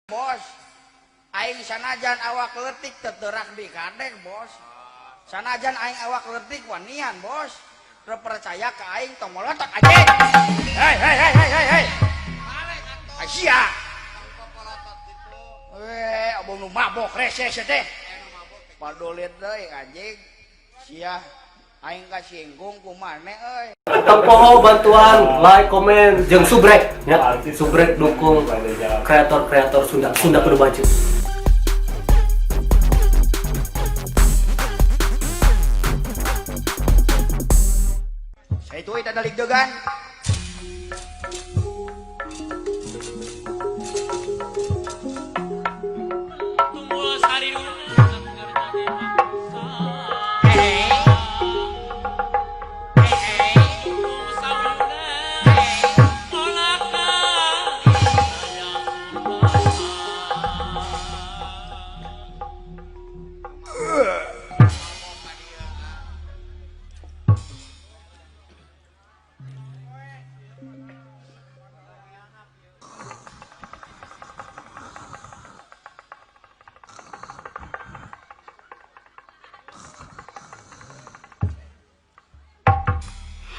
Bos, aing sanajan awak leutik teterak di kadek, bos. Sanajan aing awak leutik wanian, bos. Teu percaya ka aing tong molotot anjing. Hei hei hei hei hei hei. Asia. Eh, abang nu mabok rese sia teh. Padolit deui anjing. Sia aing kasinggung ku maneh euy. Tong poho bantuan, like, komen, jeung subrek ya. Subrek dukung kreator-kreator Sunda. Sunda kudu maju. Saya itu ada ligdegan.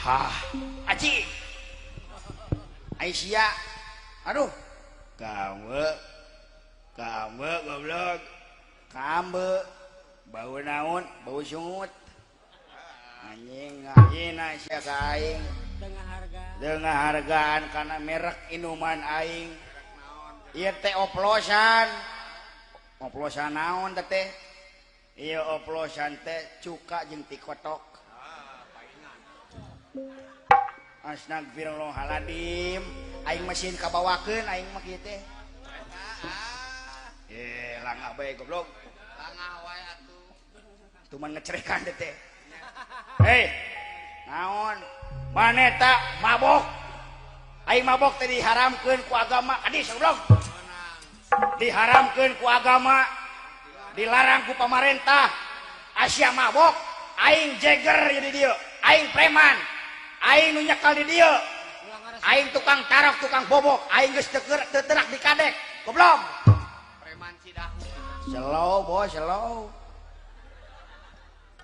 Hah, aci. Aisyah. Aduh. Kamu. Kamu goblok. Kambe. Bau naon? Bau sungut. Anjing ngahina sia ka aing. Dengan hargaan karena merek inuman aing. Ieu teh oplosan. Oplosan naon teh teh? Ieu oplosan teh cuka jeung tikotok. Astagfirullahaladzim, aing mesin kabawakeun aing mah kieu teh. Eh, langah bae goblok. Langah wae atuh. Cuman ngecerekan teh teh. Hei, naon? Maneh tak mabok. Aing mabok teh diharamkeun ku agama. Hadis goblok. Diharamkeun ku agama, dilarang ku pamarentah. Asia mabok, aing jeger jadi dieu, aing preman. Aing nu nyekal di dieu. Aing tukang tarok, tukang bobok, aing geus teu terak di kadek. Goblok. Preman Cidahu. Slow, bos, slow.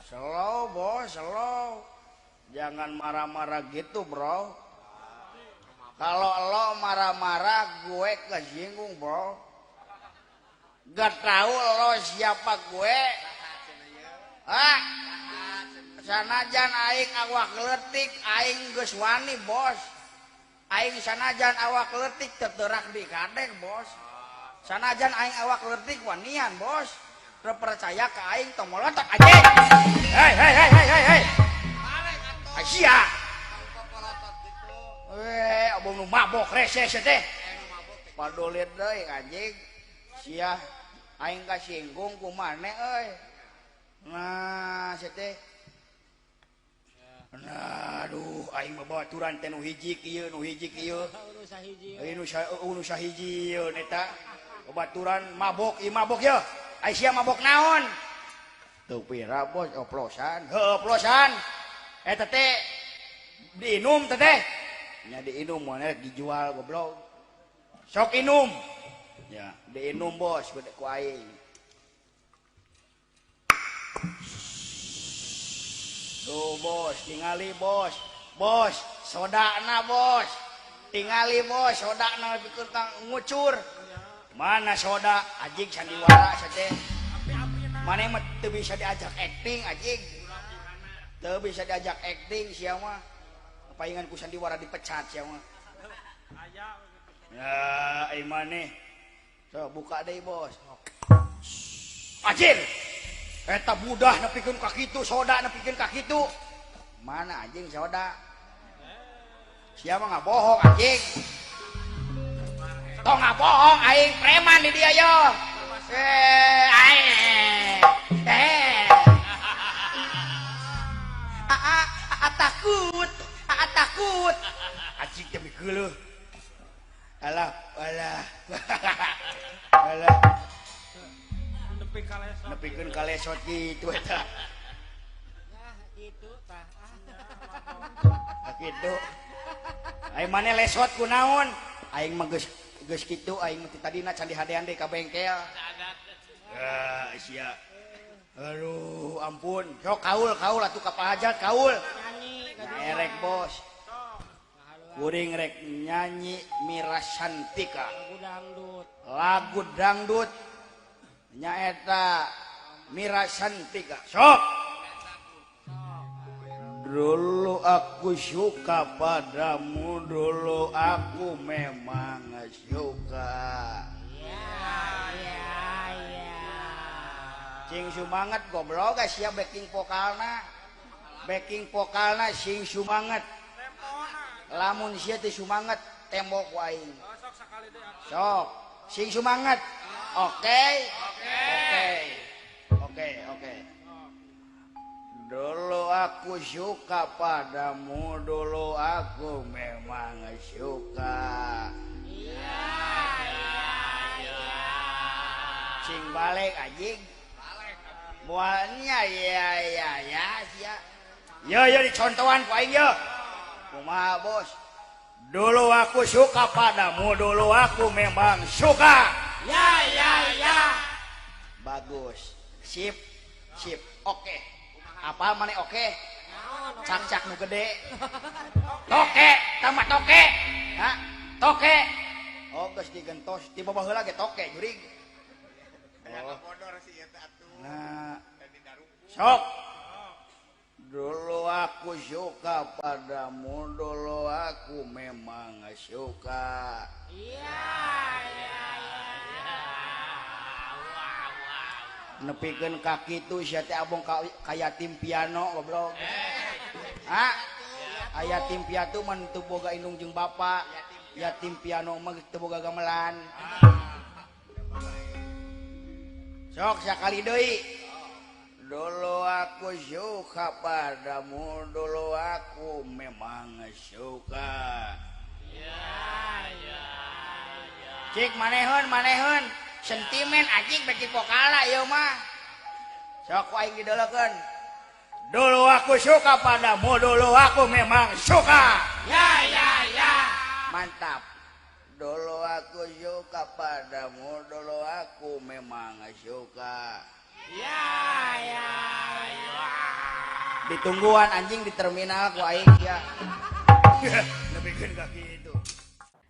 Slow, bos, slow. Jangan marah-marah gitu, bro. Kalau lo marah-marah, gue kesinggung, bro. Gak tahu lo siapa gue. Ah, sanajan aing awak leutik, aing geus wani, bos. Aing sanajan awak leutik teterak di kadek, bos. Sanajan aing awak leutik wanian, bos. Teu percaya ka aing tong molotot anjing. Hei hei hei hei hei hei. Asia. Eh, abang nu mabok rese sia teh. Padolit deui anjing. Sia aing kasinggung ku maneh euy. Nah, sia teh. Nah, aduh, aing mah babaturan teh nu hiji kieu, nu hiji kieu. Nu sahiji ieu neta. Babaturan mabok, ieu mabok ye. Ai sia mabok naon? Teu pira bos, oplosan. Heuh, oplosan. Eta teh diinum teh teh. Nya diinum moal dijual goblok. Sok inum. Ya, diinum bos ku aing. Tuh bos, tingali bos. Bos, sodana bos. Tingali bos, sodana pikir kang ngucur. Mana soda? Anjing sandiwara sia teh. Maneh mah teu bisa diajak acting anjing. Teu bisa diajak acting sia mah. Paingan ku sandiwara dipecat sia mah. Ya, ai maneh. So, buka deui bos. Anjir. Eta budah nepikeun ka kitu, soda nepikeun ka kitu. Mana anjing soda? Sia mah ngabohong anjing. Tong ngabohong aing preman di dieu yo. Eh, aing. Eh. A a takut, a takut. Anjing teh geuleuh. Alah, alah. Alah. Nepikeun kalesot kitu eta. Nah, kitu tah. Kitu. Aing maneh lesot ku naon? Aing mah geus Geus kitu aing mah tadina can dihadean deui ka bengkel. Ah, sia. Aduh, ampun. Sok kaul kaul atuh ka Pak Hajat kaul. Nyanyi ka dieu. Erek bos. Sok. Kuring rek nyanyi Mira Santika. Lagu dangdut. Lagu dangdut nyaeta Mira Santika. Sok. Dulu aku suka padamu, dulu aku memang suka. Ya, ya, ya. Cing sumanget goblok sia backing vokalna. Backing vokalna sing sumanget. Lamun sia teu sumanget tembok ku aing. Sok, sing sumanget. Oke. Oke. Oke, oke. Dulu aku suka padamu, dulu aku memang suka. Iya, iya, iya. Cing balik anjing. Moalnya ya ya ya sia. Yo yo dicontohan ku aing yo. Kumaha bos? Dulu aku suka padamu, dulu aku memang suka. Ya, ya, ya. Bagus. Sip. Sip. Oke. Apa mana oke? Naon? Cak-cak nu gede. Toke, tambah toke. Ha? Toke. Oh, geus digentos, di bawah heula ge toke jurig. Aya ngabodor si ieu teh atuh. Nah, Tadi darungkul. sok. Dulu aku suka padamu, dulu aku memang suka. Iya, iya, iya. Nepikeun ka kitu sia teh abong ka yatim piano goblok. Ha? Aya tim piatu mah teu boga indung jeung bapa. Yatim piano mah teu boga gamelan. Sok sakali deui. Dulu aku suka padamu, dulu aku memang suka. Ya, ya, ya. Cik maneheun maneheun sentimen anjing beki vokala ieu mah. Sok ku aing dideulekeun. Dulu aku suka padamu, dulu aku memang suka. Ya, ya, ya. Mantap. Dulu aku suka padamu, dulu aku memang suka. Ya, ya, ya. Ditungguan anjing di terminal ku aing ya. Nepikeun ka kitu.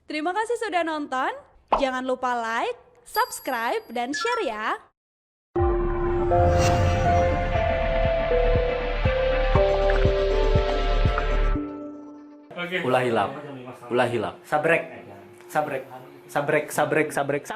Terima kasih sudah nonton. Jangan lupa like, subscribe, dan share ya. Ulah hilap. Ulah hilap. Sabrek. Sabrek. Sabrek, sabrek, sabrek, sabrek.